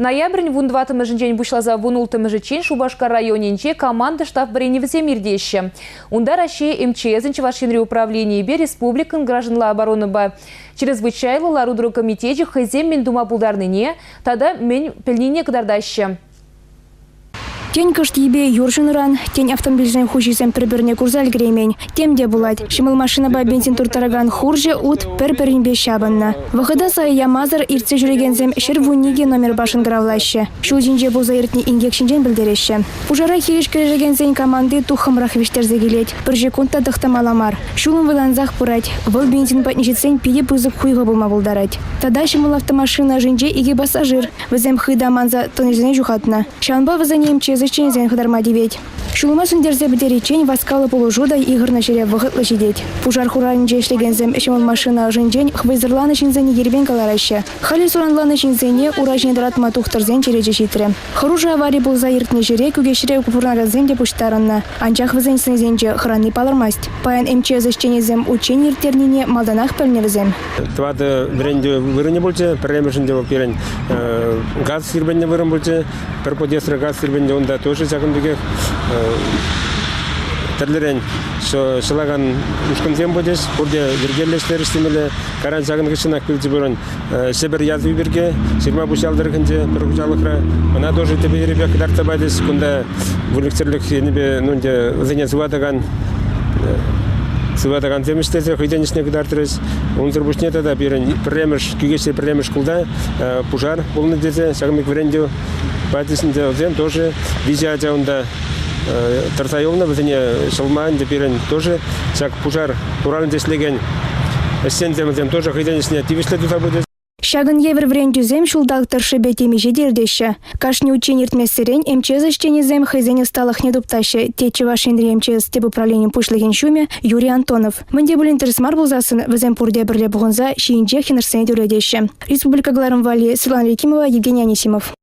Ноябрӗн вунтӑваттӑмӗшӗнчен пуҫласа вунулттӑмӗшӗччен Шупашкар районӗнче команда штаб вӗренӗвӗсем иртеҫҫӗ. Унта Раҫҫей МЧСӗн Чӑваш Енри управленийӗпе республикӑн гражданла оборонӑпа чрезвычайлӑ лару-тӑру комитечӗ хӑйсем мӗн тума пултарнине тата мӗн пӗлнине кӑтартаҫҫӗ. Тен, кӑшт йӗпе юр ҫунӑран, тен, автомобильсен хуҫисем пӗр-пӗрне курса ӗлкӗреймен. Тем те пулать. Ҫӑмӑл машинӑпа бензин турттаракан хурҫӑ ут пӗр-пӗринпе ҫапӑннӑ. Вӑхӑта сая ямасӑр иртсе ҫӳрекенсем 112 номерпа шӑнкӑравлаҫҫӗ. Ҫул ҫинче пулса иртнӗ инкек ҫинчен пӗлтереҫҫӗ. Пушара хирӗҫ кӗрешекенсен команди туххӑмрах вӗҫтерсе килет. Пӗр ҫеккунт та тӑхтамалла мар. Ҫулӑм вӑйлансах пырать. Вӑл бензин патне ҫитсен питӗ пысӑк хуйхӑ пулма пултарать. Тата ҫӑмӑл автомашина ӑшӗнче икӗ пассажир. Вӗсем хытӑ аманса тӑнисене ҫухатнӑ. Ҫавӑнпа вӗсене МЧС ӗҫченӗсен хӑтарма тивет. Ҫулӑма сӳнтерсе пӗтериччен васкавлӑ пулӑшу та йыхӑрнӑ ҫӗре вӑхӑтлӑ ҫитет. Пушар хуралӗнче ӗҫлекенсем ҫӑмӑл машина ӑшӗнчен вӑйсӑрланнӑ ҫынсене ерипен кӑлараҫҫӗ. Халӗ суранланнӑ ҫынсене ура ҫине тӑратма тухтӑрсен черечӗ ҫитрӗ. Хӑрушӑ авари пулса иртнӗ ҫӗре Кӳкеҫре пурӑнакансем те пуҫтарӑннӑ. Анчах вӗсен сӑнӗсенче хӑрани палӑрмасть. Паян МЧС ӗҫченӗсем учени ирттернине малтанах пӗлнӗ вӗсем. Тӑватӑ вӗрентӳ вырӑнӗ пулчӗ. Пӗрремӗшӗнче вӑл пирӗн газ сирпӗннӗ вырӑн пулчӗ. Пӗр подъездра газ сирпӗннӗ, унта тоже ҫакӑн пекех тӗрлӗрен ҫӑлакан ушкӑнсем пулчӗҫ. Пурте йӗркеллӗ ӗҫлерӗҫ темелле. Кайран ҫакӑн хыҫҫӑнах пӳлчӗ вырӑн Ҫӗпӗр язви пирки Ҫырмапуҫ ял тӑрӑхӗнче пӗр хуҫалӑхра. Ӑна тоже тӗпӗ-йӗрӗпех кӑтартса пачӗҫ. Кунта выльӑх-чӗрлӗх енӗпе ну, ӗнтӗ вӗсене сыватакан сыватакансем ӗҫлесе хӑйсен ӗҫне кӑтартрӗҫ. Унсӑр пуҫне тата пирӗн пӗрремӗш Кӳкеҫри пӗрремӗш шкулта пушар пулнӑ тесе ҫакӑн пек вӗрентӳ пачӗҫ ӗнтӗ. Вӗсем тоже виҫӗ ача унта тӑрса юлнӑ. Вӗсене ҫӑлма ӗнтӗ пирӗн тоже ҫак пушар хуралӗнче ӗҫлекен ӗҫченсем вӗсем тоже хӑйсен ӗҫне тивӗҫлӗ туса пычӗҫ. Ҫакӑн евӗр вӗрентӳсем ҫулталӑк тӑршшӗпе темиҫе те иртеҫҫӗ. Кашни утчен иртмессерен МЧС ӗҫченӗсем хӑйсен ӑсталӑхне туптаҫҫӗ, тет Чӑваш Енри МЧС тӗп управленин пуҫлӑхӗн ҫумӗ Юрий Антонов. Мӗн те пулин тӗрӗс мар пулсассӑн вӗсем пурте пӗрле пухӑнса ҫийӗнчех йӑнӑшсене тӳрлетеҫҫӗ. Республика кӑларӑм валли Светлана Якимова, Евгений Анисимов.